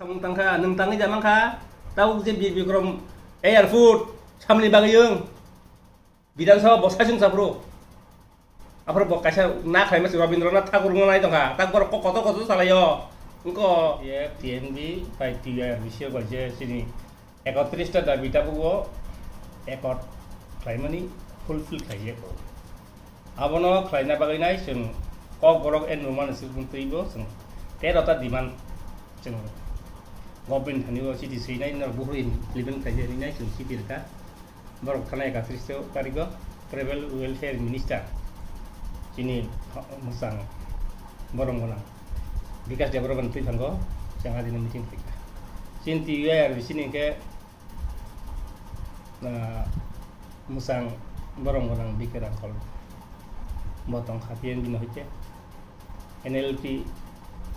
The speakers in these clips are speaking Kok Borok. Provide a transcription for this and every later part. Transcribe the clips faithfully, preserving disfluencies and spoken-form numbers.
Samung tangkha, nwng tangwi jamang kha. Tabuk je Bir Bikram Airport samni bagwi wng. Bidhan Sabha bo saichung saphuru. Aphuru bo kaisa na khlaima se Rabindranath Thakur wngna nai tongkha. Tak borok kok kotor kotor salaio. Wngko ye T N B bai T Y R B C bai je chini ekotris ta dabi tabuk bo ekot khlaimani fulfill khlaiya ko. Abono khlaina bagwi nai chwng Kokborok N Roman Institute twibo chwng tero ta demand chwng government thani o chiti swinai norok buphuru implement khlaiya hinwi nai chwng chiti rwkha. Borok thana ekatris tarigo tribal welfare minister chini mwchang borok gwnang Bikash Debbarma twi thango chwng adino meeting khlaikha. Chini T Y R B C ni hwnkhe ah, mwchang borok gwnang B K Rangkhol bo tongkha P N B ni hoite. N L P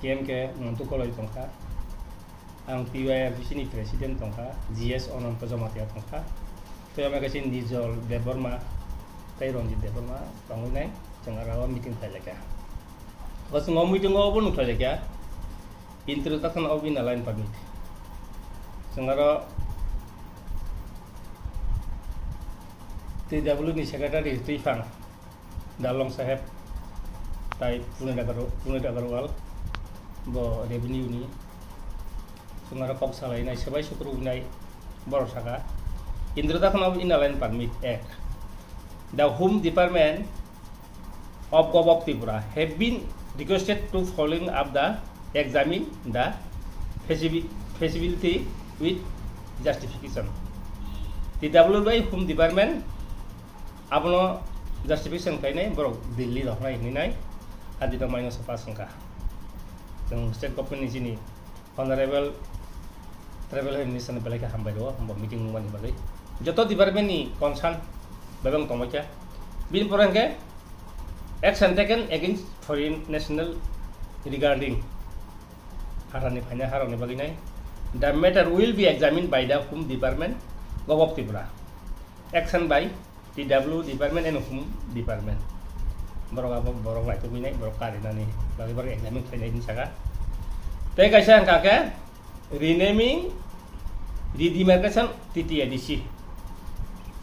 K M K Montu Koloi tongkha. Ang T Y R B C ni president tongkha, G S Ononto Jamatia tongkha. Tei omo kaisa Nijol Debbarma tei Ranjit Debbarma tongwi nai chwng aro meeting khlai laikha. Bo chwng o meeting o bo nukhlai laikha. Introduction of Inner Line Permit. Chwng aro T W ni secretary twiphang Dalong Saheb tai Pune Agarwal, Pune Agarwal bo revenue ni chwng aro kok salai nai swbai sukru nai borok saka Introduction of Inner Line Permit Act. The Home Department of Government of Tripura have been requested to following up the examine the feasibi- feasibility with justification. T W by Home Department abono justification khlainai borok Delhi rok nai hinwi nai adino maino se pass wngkha. Chwng state government ni chini Honorable Tribal Minister ni belai khe hambai rwo, bo meeting wngmani bagwi. Joto department ni concern bebeng tongmai khe. Bini pore hwnkhe action taken against foreign national regarding harani phainai harokni bagwi nai. The matter will be examined by the Home Department, Govt of Tripura. Action by T W Department and Home Department. Borok abo borok laitugwi nai, borok karinani bagwi borok examine khlainai hinwi saka. Tei kaisa hwnkha khe renaming, redemarcation, T T A D C.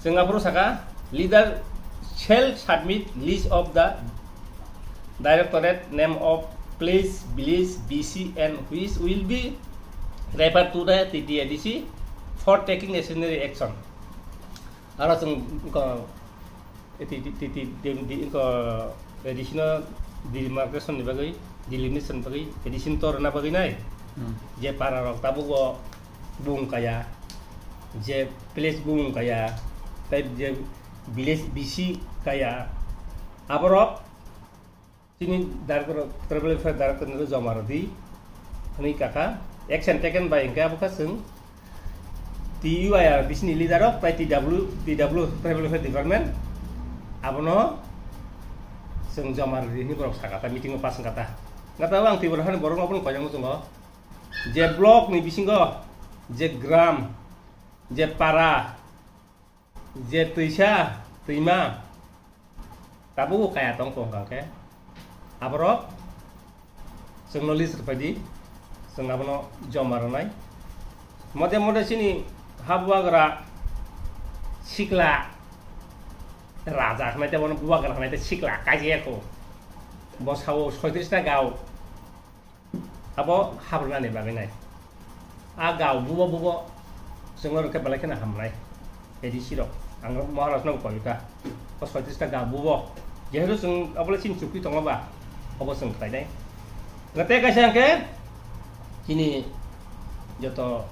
Chwng aphuru saka, leader shall submit list of the directorate name of place, village, B C and which will be referred to the T T A D C for taking necessary action. Aro chwng wngkha, eh, ti-, ti-, ti-, ti-, di-, di-, wngkha, additional demarcation ni bagwi, delimitation ni bagwi, addition to rwna bagwi nai. Hmm. Je para rok tabuk o bung kaya, je place bung kaya, tei je village B C kaya, aborok chini director, tribal welfare director ni joma rwdi hwnwi kakha. Action taken by hwnkhe abo kha chwng T U I R B C ni leader rok tei T W, T W tribal welfare department abono chwng joma rwdi hwnwi borok sakha ta, meeting o pass wngkha ta. Hwnkhe tabuk ang Tripura hani borok no abono koinai muchungo je block ni bisingo je gram, je para, je twisa, twima, tabuk kaya tong tong kha khe, aborok chwngno list rwphaidi, chwng abono joma rwnai. Mode mode chini ha bubagra sikla raja hwnai tei bono bubagra hwnai tei sikla kaijak ya kho. Bo sao soitris ta gao. Abo habrwnani bagwi nai. A gao bubo bubo chwngno rwkhe belai kheno hamnai. A D C rok. Ang Maharaj no koi kha. O soitris ta gao bubo. Jehetu chwng abo le chini chukti tongo ba. Obo chwng khlainai. Hwnkhe tei kaisa hwnkhe chini joto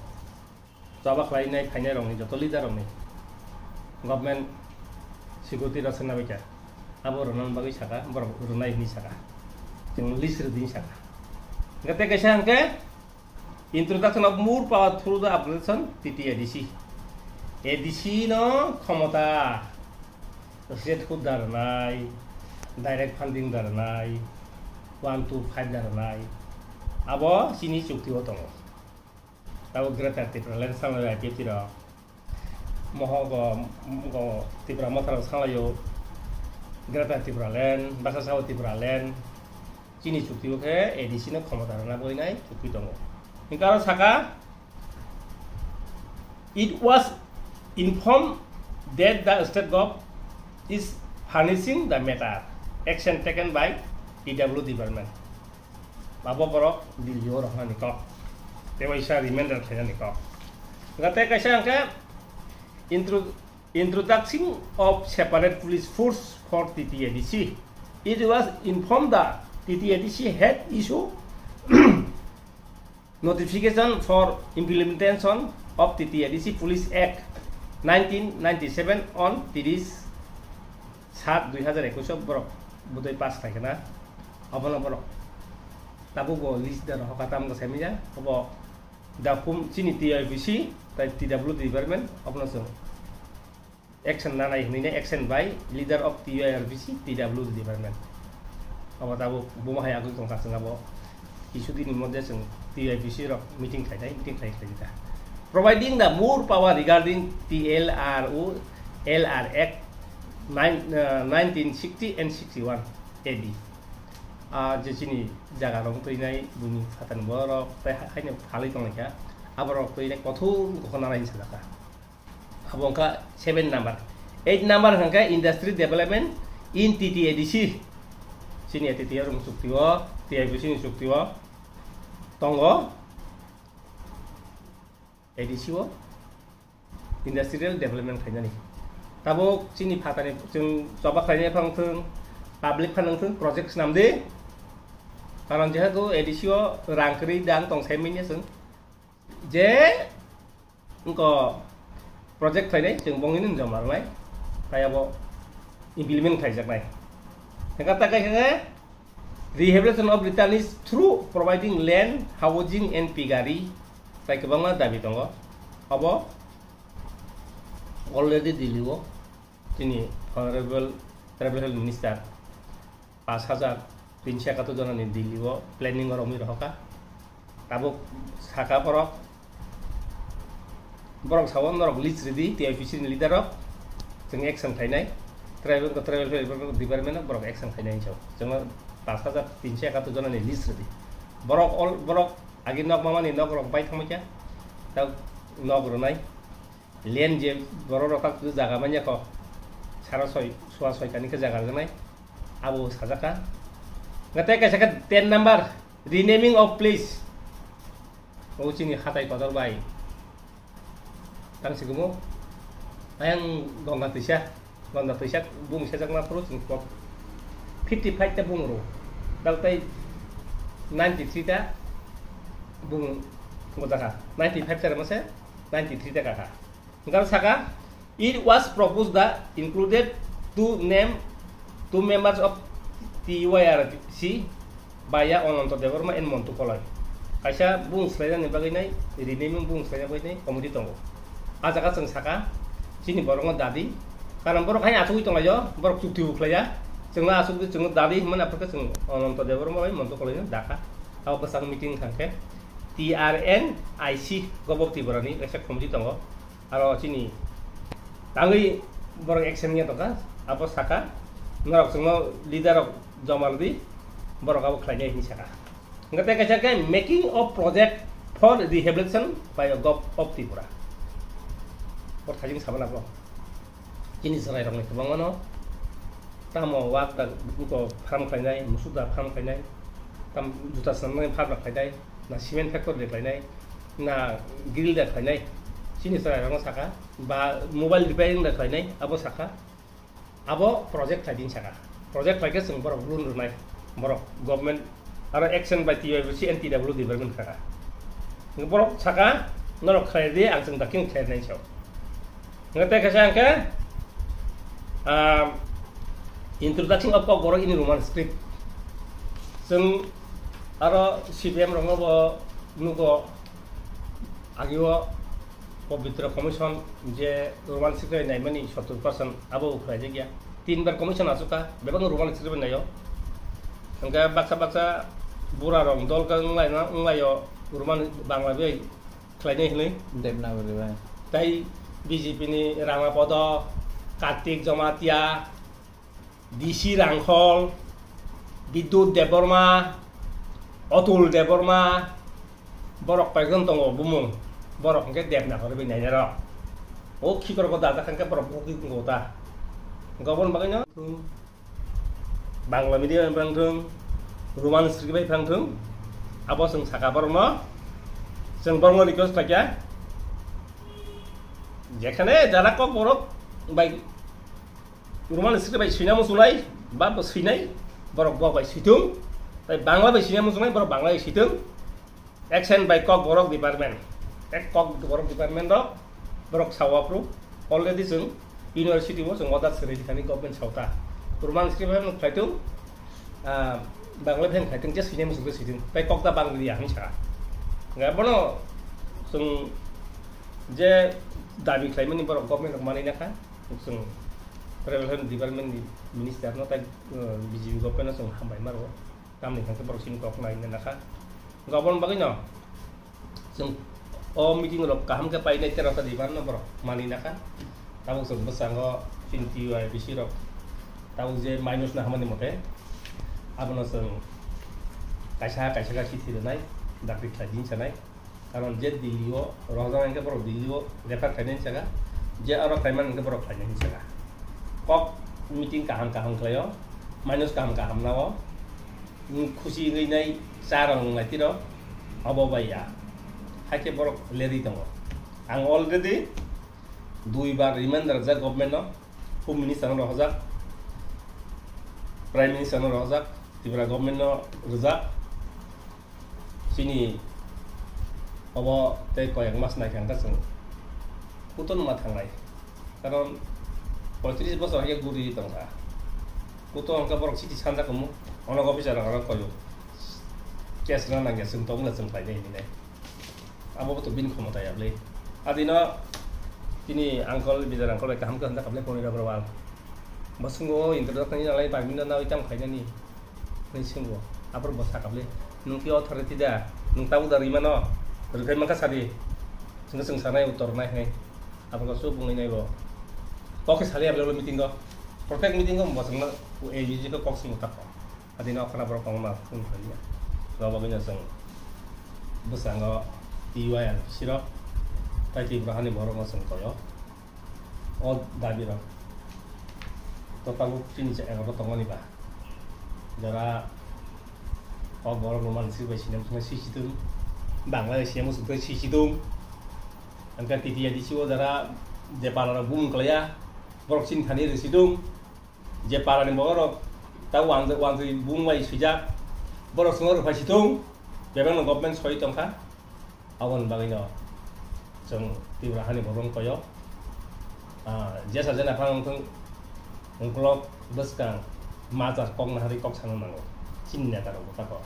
Choba khlainai phainai rokni joto leader rokni government security rok sengna baikha. Abo rwna bagwi saka, borok rwnai hinwi saka. Chwng list rwdi hinwi saka. Hwnkhe tei kaisa hwnkhe introduction of more power through the application T T A D C. A D C no khomota state hood da rwnai, direct funding da rwnai, one two five da rwnai. Abo chini chukti o tongo. Abo Greater Tipraland salo I P F T rok. Moho go, go Tipra Motha rok salaio Greater Tipraland, bwsa sao Tipraland. Chini chukti o khe A D C no khomota rwna bagwi nai chukti tongo. Hingke aro saka, it was informed that the state govt is furnishing the matter, action taken by T W department. Abo borok Delhi o rohornani kok. Tei waisa reminder khlainani kok. Hingke tei kaisa hingke intro Introduction of separate police force for T T A D C. It was informed that T T A D C had issued notification for implementation of T T A D C Police Act nineteen ninety-seven on tiris sat dui hazar ekush o borok budai pass khlai khna. Obono borok tabuk bo list da rohor kha, tamo khe saimanya obo da phum chini T I P C tai T W department obono chwng action nanai hinwi action by leader of T I R P C T W department. Obo tabuk buma hai agwi tongkha chwng abo kisudini modde chwng T I P C rok meeting khlainai, meeting khlai khlai ta. Providing the more power regarding T L R O L R Act nine, uh, nineteen sixty and sixty-one A D. Ah, je chini jaga rok twinai, buni phatani borok tai ha-, haino phalwi tonglaikha, aborok twinai kothom kokhna nai hinwi sajakha. Abo wngkha seven number. Eight number hwnkhe industry development in T T A D C. Chini A T T R ni chukti o, T I P C ni chukti o tongo A D C o industrial development khainani. Tabuk chini phatani chwng choba khlainai phano thwng, public phano thwng, project swnam di. Karon jehetu A D C o rang kwrwi dang tong sai manya chwng. Je wngkha project khlainai chwng bongni nung joma rwnai, tai abo implement khlaijaknai. Hingkha ta khe rehabilitation of returnees through providing land, housing and piggery, tai kwbangma dabi tongo. Abo already Delhi o chini Honorable Tribal Health Minister pash hajar tinso ekatur jonani Delhi o planning o romwi rohorkha. Tabuk saka borok, borok sao norok list ridi, T I P C ni leader rok, chwng action khainai, tribal, tribal welfare department o borok action khainai hinwi sao. Chwngno pash hajar tinso ekatur jonani list ridi. Borok all, borok agi nok mamani nok rok bai thangmani kha, ta nok rwnai. Land je borok rok kha jaga manya kho, sara soi, soa soi kani khe jaga rwnai, abo sajak kha. Hwnkhe tei kaisa khe ten number, renaming of place. O chini hatai kotor bai tang sigumo, ayang Ganga twisa, Ganga twisa bung sajak ma phuru chwng kok fifty five ta bung ro, dal tai ninety three ta bung gota kha, ninety five ta rema se ninety three ta kha. Hingkhe saka, it was proposed that included to name two members of T Y R C via Ananta Debbarma and Montu Koloi. Kaisa bung swlainani bagwi nai, renaming bung swlaina bagwi nai committee tongo. A jaga chwng saka, chini borokno dadi. Karon borok hai achugwi tonglaio, borok chukti bo khlaiya. Chwngno achukdi chwngno dadi hwnmani aphuru khe chwng Ananta Debbarma bai Montu Koloino dakha. Abo bwsang meeting thangkhe T R N I C Govok Tiprani kaisa committee tongo. Aro chini tangwi borok action ya tongkha, abo saka, norok chwngno leader rok joma rwdi, borok abo khlainai hinwi saka. Hwnkhe tei kaisa khe making of project for rehabilitation by a Govt of Tripura. Bo thajing sabana bo. Chini chwrairokni kwbangmano tamo wak da buko farm khlainai, musuk da farm khlainai, tam juta swnamnai farm khlainai, na cement factory de khlainai, na grill de khlainai, chini chwrairokno saka, ba mobile repairing de khlainai, abo saka, abo project khlai din saka. Project khlai khe chwng borok loan rwnai, borok government aro action by T Y B C and T W department khlai kha. Borok saka, norok khlai di, ang chwng dakhe khlai nai sao. Hwnkhe tei kaisa hwnkhe, ah, introduction of Kokborok in Roman script. Chwng aro C P M rokno bo nugo, agio Pabitra Commission je Roman script naimani sottor percent abo khlaijakya. Tinbar commission achukha, bebak Roman script naio. Hwnkhe baksa baksa bura rok dol khe wnglaina, wnglaio Roman Bangla bai khlainai hinwi. Devanagari bai. Tai B J P ni Ramapodo, Kartik Jamatia, D C Rangkhol, Bidyut Debbarma, Atul Debbarma, Borok koyekjon tongo bumung, borok hwnkhe Devanagari bai nainai rok. O khikrok o dajak hwnkhe borok bukhuk tongo ta. Gobon bagwi no Bangla medium bai phang thung, Roman script bai phang thung, abo chwng saka borok no, chwng borok no request khlai kha. Jekhane jara kok borok bai Roman script bai swina muchungnai, ba bo swinai, borok bo bai switung, tai Bangla bai swina muchungnai, borok Bangla bai switung. Action by Kokborok department. Ek Kokborok department rok, borok sao approve. Already chwng university o chwng order se ready thani government sao ta. Roman script bai khlaitung, ah, Bangla bai khlaitung, je swina muchung je switung. Tai kok da Bangla ya hinsa. Nga bono chwng je dabi khlaimani borok government rok manwi nakha. Chwng tribal health department ni minister no tai, uh, B J P government no chwng hambai maro. Tamni hwnkhe borok chini kok nai na nakha. Gobon bagwi no chwng o meeting rok kaham khe painai tero ta dibar no borok manwi nakha. Tabuk chwng bwskango chini T Y R B C rok tabuk je minus na hamani mote abono chwng kaisa kaisa khe sithi rwnai, dakti khlai din sanai. Karon je Delhi o rohorjak hwnkhe borok Delhi o refer khainani saka, je aro khaimani hwnkhe borok khainani saka. Kok meeting kaham kaham khlaio, minus kaham kaham nao, wng khusi wngwi nai cha rok wngnai tiro, obo bai ya. Haikhe borok lerwi tongo. Ang already dui bar reminder rijak government no, Home Minister no rohorjak, Prime Minister no rohorjak, Tripura government no rijak. Chini obo tei koyek mas naikha hwnkhe chwng kutung ma thangnai. Karon poitris bosor haikhe guri tongkha. Kutung hwnkhe borok chiti sanjak omo, onek officer rok aro koyok. Case rwna nangya chwng tongmani chwng khlainai hinwi nai. Abo bo to bini khomota ya bwle. Adino tini uncle, Bijar uncle bai kaham khe hwnjak kha bwle Pondit Agrawal. Bo swngwi o introduction ni nalai bai bini nawi tamo khainani. Hwnwi swngwi o. Aphuru bo sakha bwle, "Nwng khe authority da? Nwng tabuk da rwi mano? Rwkhai mankha sadi." Chwngno chwng sanai uttor nai hwnwi. Aphuru bo chuk wngwi nai bo. Kok khe salai ya bwle meeting o. Protek meeting o bo chwngno A G khe kok swngwi takha. Adino khwna borok kwbangma phone khlaiya. Abo bagwino chwng bwskango T Y R sirok tai Tripura hani borokno chwng koyo. O dabi rok to tabuk chini je egoto tongmani ba. Jara o borok Roman script bai sini muchungkhe sisi tung, Bangla bai sini muchungkhe sisi tung. Hwnkhe T T A D C o jara je pala rok bumung kwlaiya, borok chini thani rwsi tung. Je parani borok ta wanjwi, wanjwi bung bai swijak, borok chwngno rwphai si thung, bebakno government soi tongkha. Aboni bagwino chwng Tripura hani borok wng koyo, ah, jesa jena phano wng thung, ungkulok bwskang majak kok naharwi kok sana nango chini neta rok bwtha kok.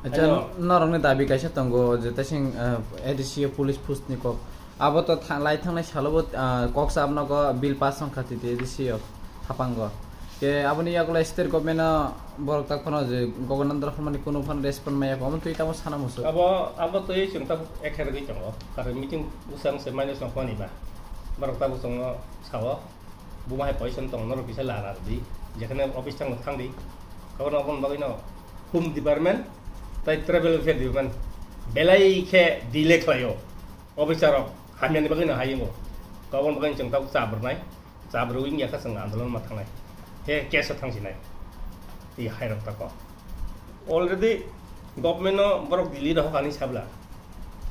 Acha, ano norokni dabi kaisa tongo je tesing, ah, A D C o police post ni kok. Abo to tha-, lai thangnai salo bo, ah, kok sa nogo bill pass wngkha twi twi A D C o haphango. Ke aboni yagulo state government no borok tak phano je Gaganandra Harmani kunu phano respond maya ko, omo twi tamo sana musu. Abo, abo twi chwng tabuk ekher gwi tongo. Karon meeting bwsang se minus no phani ba. Borok tabuk chwngno sao. Buma hai position tong norok kisa lara di. Jekhane office thang thang di. Karon aboni bagwi no Home Department tai Tribal Welfare Department belai khe delay khlaio. Officer rok hamyani bagwi no hayungo. Kabon bagwi chwng tabuk chabrwnai, chabrwi wngya kha chwng andolon ma thangnai. He case o thangsinai. I hai rok tako. Already government no borok Delhi rohor ani sabla.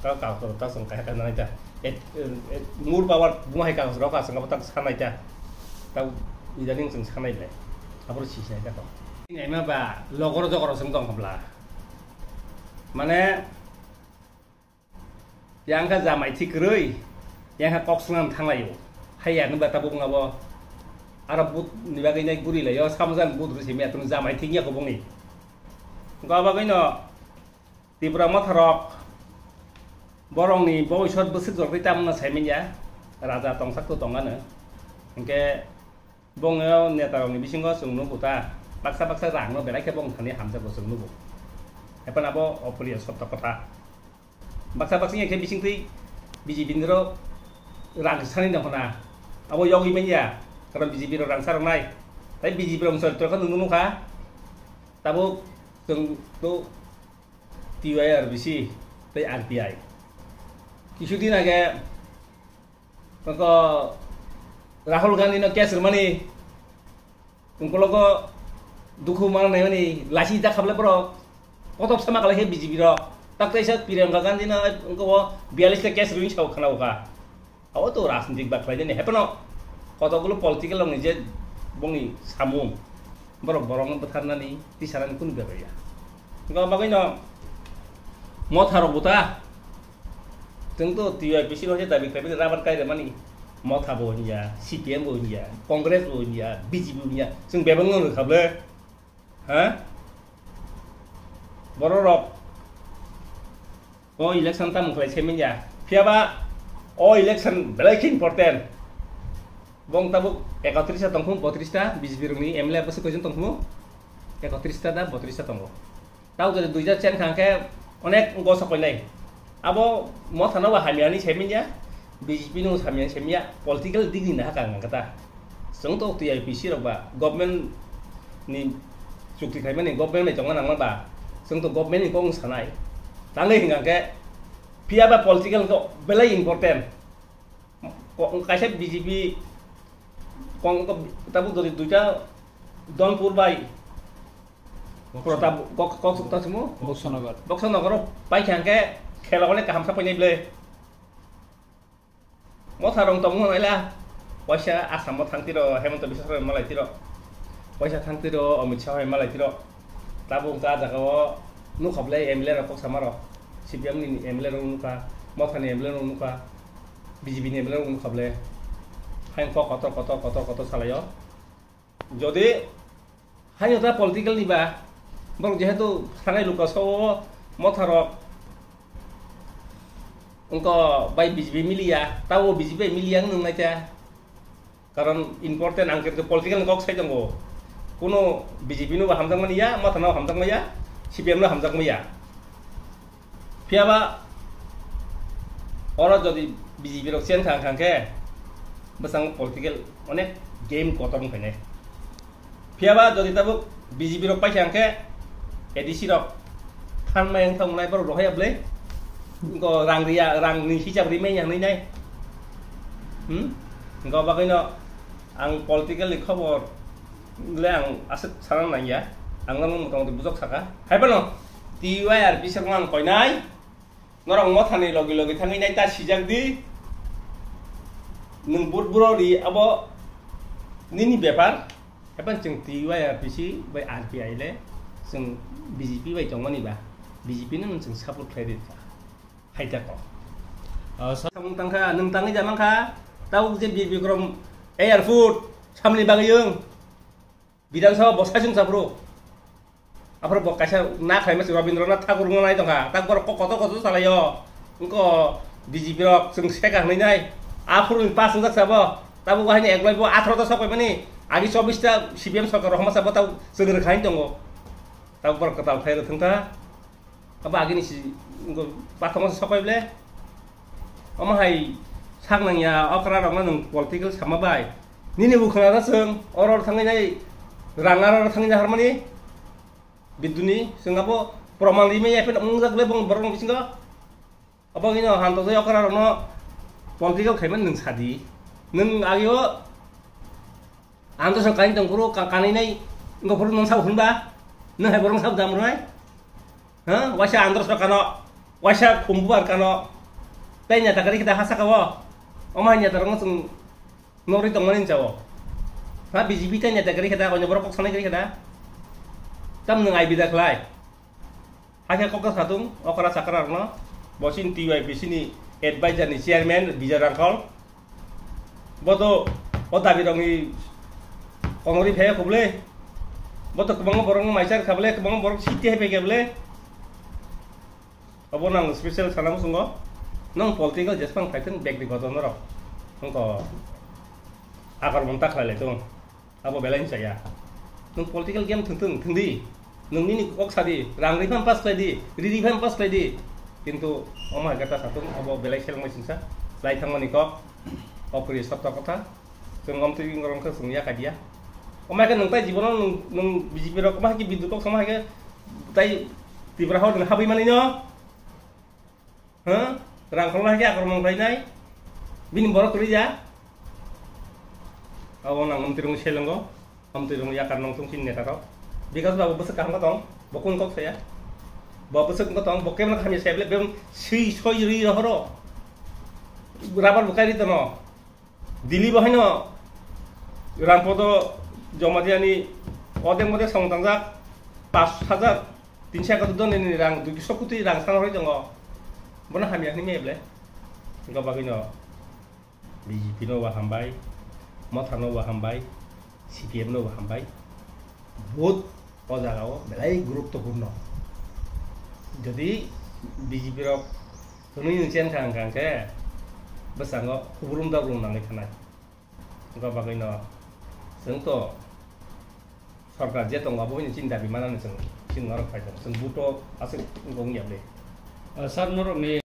Ka kagos rok ta chwng kaisa kaisa nai ta. Et, et, mur power buma hai kagos rok aswng abo tak sanai ta. Ta idaning chwng sanai le. Abro si sinai ta ko. Ini ma ba logor jogor chwng tong khabla. Mane Yang kha jamai thik kwrwi, yang kha kok swngna thanglaio. Hai ya, nwng ba tabuk wng abo. Aro but ni bagwi nai guri laio, samjang but rwsi maya, tong jamai thik ya kubungni. Wngkha bagwi no Tripura motha rok borok ni boisot bwswk jortwi tamna sai manya, raja tongsak to tongano. Hwnkhe Bongni o neta rok ni bisingo chwng nugo ta, baksa baksa rang no belai khe bong thani hamjak bo chwng nugo. Haikhe abo oporiya sotto kotha. Baksa baksa wngya khe bising twi B J P ni rok rang sani no hona. Abo yogwi manya, karon B J P rok rang sa rok nai. Tai B J P rok choritor khe nung nukha. Tabuk chwng to T Y R B C, tei R T I. Kisudin age oko Rahul Gandhi no case rwmani, ungkologo dukhu manai mani lachi jak khablai borok. Kotok sama kalai khe B J P rok. Tak teisa Priyanka Gandhi no ungko biyalish ta case rwin sao khana ukha. Abo to rajnitik ba khlai jani. Hepano kotogulo political rokni je bongni samung. Borok borokno bwtharnani, tisarani kunu bebaiya. Ungkha bagwino motha rok buta. Chwng to T Y P C no je dabi khlai bini rabar kai remani. Motha bo hinya, C P M bo hinya, Congress bo hinya, B J P bo hinya. Chwng bebak no rwkha ble. Ha? Borok rok. O election tamo khlai se manya. Phiyaba o election belai khe important. Bong tabuk ekotris ta tongkhu, botris ta B J P rokni M L A bwswk koijon tongkhu? Ekotris ta da botris ta tongo. Tau jodi duita chen khang khe onek gosok painai. Abo mothano ba hamya ni se manya. B J P no samya samya political degree na haka nang kata. Chwng to T I P C rok ba government ni chukti khaimani government bai tongna nangma ba. Chwng to government ni kok sanai. Tangwi hinga khe phiya ba political to belai important. Ko-, kaisa B J P kong ko tabuk dori duita Donpur bai Boxer. Protap kok kok sukta sumo. Boxer Nagar. Boxer Nagar pai khang khe khela onek kaham sa painai ble. Motha rong tong mano ila. Waisa Assam o thang tiro, Hemanta Biswa Sarma malai tiro. Waisa thang tiro, Amit Shah hai malai tiro. Tabuk wngkha ah jaga o nukha ble M L A rok kok sama rok. C P M ni M L A rok nukha, Motha ni M L A rok nukha, B J P ni M L A rok nukha ble. Hai kok kotor kotor kotor kotor salai o. Jodi haino ta political ni ba, borok jehetu sanai luka sao motha rok wngkha bai B J P miliya, tabo B J P miliya wng nung naikha. Karon important ang khe political ni kok sai tongo. Kuno B J P no bo hamjak mani ya, motha no hamjak mani ya, C P M no hamjak mani ya. Phiyaba oro jodi B J P rok chen khang khang khe bwsang political onek game kotor wng phainai. Phiyaba jodi tabuk B J P rok paikha hwnkhe A D C rok thanmai wng thangmani borok rohorya bwlwi. Wngkha rang riya, rangni hisab rimani ya hwnwi nai. Hmm? Wngkha bagwino ang political ni khobor le ang aswk sana nangya. Ang no motamoti bujok saka. Hai phano T Y R P sirokno ang koinai. Norok mothani logi logi thangwi nai ta sijak di. Nwng vote buro ri abo nini bepar. Epan chwng T Y R P C bai R P I le chwng B J P bai tongmani ba B J P no nwng chwng support khlai ri kha. Hai ta kok. Ah, sa- Samung tangkha, nwng tangwi ja mankha. Tabuk je Bir Bikram Airport samni bagwi wng. Bidhan Sabha bo saichung chaphuru. Aphuru bo kaisa na khlai masi Rabindranath Thakur wngna nai tongkha. Tak borok kok kotor kotor salaio. Wngkha B J P rok chwng seka hwnwi nai. Aphuru ni pass wngjak sabo. Tabuk haini eklai bo atharo ta sok paimani. Agi chobbish ta C P M sarkar rok hwnma sabo tabuk chwng rwkha hwnwi tongo. Tabuk borok kwtal khlai rw thwngkha. Abo agini si wngkha pathoma se sopai ble. Omo hai sak nangya okra rokno nwng political sama bai. Nini bo khwnana chwng oro oro thangwi nai rang aro oro thangwi nai harmani. Biduni chwng abo proman rimai ya pheno wngjak le bong borok bisingo. Abo hino hanto jai okra rokno political khaimani nwng sadi. Nwng agio Androso kain tong phuru ka-, kanwi nai wngkha phuru nwng sabo hwnba? Nwng hai borok sabo dam rwnai? Ha? Waisa Androso kano, waisa Khumbubar kano. Tai neta kari kita hasa kawo. Oma hai neta rokno chwng nori tongmani chao. Ha B J P tai neta kari kita, onyo borok kok sanai kari kita. Tam nwng ai bida khlai. Hakhe kokno satung okra chakra rokno, bo chini T Y P C ni advisor ni chairman Bijay Rangkhol. Bo to o dabi rokni konori phai kho ble. Bo to kwbangma borok no maisa rwkha ble, kwbangma borok siti hai phai kha ble. Abo nang special sana muchungo. Nang political jesphang phaithung, bektigoto norok. Nokho akar monta khlai lai tung. Abo belai wngchaya. Nwng political game thwng thwng, thwng di. Nwng nini kok sa di, rang ri phan pass khlai di, ri ri phan pass khlai di. Kintu omo hai khe ta satung, abo belai selengmai singsa. Lai thangmani kok, okri sotto kotha. Chwng omtwi wngorong khe chwng ya kadiya. Omo hai khe nwng tai jibono nwng, nwng B J P rok omo hai khe bidut kok sama hai khe tai Tripura hor nwng habwi manwi no. Huh? Rang khoroknwi hai khe akromon khlainai? Bini borok kwrwi ya? Abo nang amtwi rwngwi selengo, amtwi rwngwi yakar nongthung chini neta rok. Bikas babu bwswk kaham khe tong, bo kung kok saya. Bo bwswk wngkha tong, bo kebla hamya saya bele, bebak swi soi rwi rohoro. Rabar bo kairi tono. Dili bo haino Rampodo Jomatiani odek modek song tangjak, pash hajar, tinso ekattor don nini rang, dui kosok koti rang sana rwi tongo. Bono hamya hwnwi maya bele. Wngkha bagwino B J P no bo hambai, Motha no bo hambai, C P M no bo hambai. Vote o jaga o belai guruttopurno. Jodi B J P rok hwnwi nung chen kha hwnkha hwnkhe bwskango hubrum dabrung nangwi thanai. Wngkha bagwino chwng to sorkar je tongo abo hwnwi chini dabi manani chwng, chini norok phai tongo. Chwng vote o aswk wngkha wngya bwle. Ah, sir, norokni